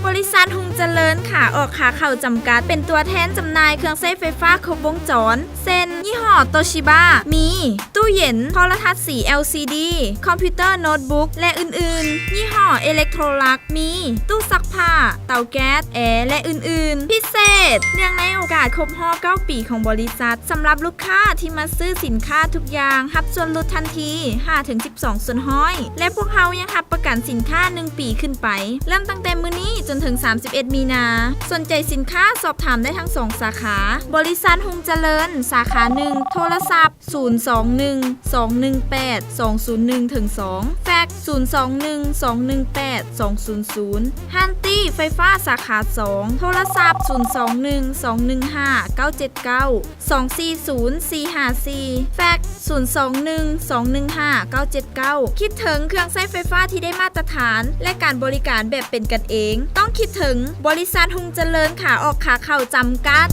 ບໍລິສັດຮຸ່ງຈະເລີນ ຂາອອກຂາເຂົ້າຈຳກັດ ເປັນຕົວແທນຈຳໜ່າຍເຄື່ອງໃຊ້ໄຟຟ້າຄົບວົງຈອນ ເຊັ່ນ ຍີ່ຫໍ້ໂຕຊິບະ ມີ ຕູ້ເຢັນ, ໂທລະທັດສີ ແອລຊີດີ, ຄອມພິວເຕີໂນ້ດບຸກ ແລະ ອື່ນໆ. ຍີ່ຫໍ້ເອເລັກໂທລັກ ມີ ຕູ້ຊັກຜ້າ, ເຕົາແກັສ, ແອ ແລະ ອື່ນໆ. ພິເສດ, ເນື່ອງໃນໂອກາດຄົບຮອບເກົ້າປີຂອງບໍລິສັດ, ສຳລັບລູກຄ້າທີ່ມາຊື້ສິນຄ້າທຸກຢ່າງ ຮັບສ່ວນຫຼຸດທັນທີຫ້າເຖິງສິບສອງສ່ວນຮ້ອຍ ແລະ ພວກເຮົາຍັງຮັບປະກັນສິນຄ້າໜຶ່ງປີຂຶ້ນໄປ. ເລີ່ມຕັ້ງແຕ່ມື້ນີ້ຈົນເຖິງສາມສິບເອັດມີນາ. ສົນໃຈສິນຄ້າສອບຖາມໄດ້ທັງສອງສາຂາ. ບໍລິສັດຮຸ່ງຈະເລີນ ສາຂາໜຶ່ງ ໂທລະສັບ ສູນສອງໜຶ່ງ ສອງໜຶ່ງແປດ ສອງສູນໜຶ່ງ ເຖິງສອງ ແຟັກ ສູນສອງໜຶ່ງ ສອງໜຶ່ງແປດ ສອງສູນສູນ. ຮ້ານຕີ້ໄຟຟ້າສາຂາສອງ ໂທລະສັບ ສູນສອງໜຶ່ງ ສອງໜຶ່ງຫ້າ ເກົ້າເຈັດເກົ້າ ສອງສີ່ສູນ ສີ່ຫ້າສີ່ ແຟັກ ສູນສອງໜຶ່ງ ສອງໜຶ່ງຫ້າ ເກົ້າເຈັດເກົ້າ. ຄິດເຖິງເຄື່ອງໃຊ້ໄຟຟ້າທີ່ໄດ້ມາດຕະຖານ ແລະ ການບໍລິການແບບເປັນກັນເອງ ຕ້ອງຄິດເຖິງບໍລິສັດຮຸ່ງຈະເລີນ ຂາອອກຂາເຂົ້າຈຳກັດ.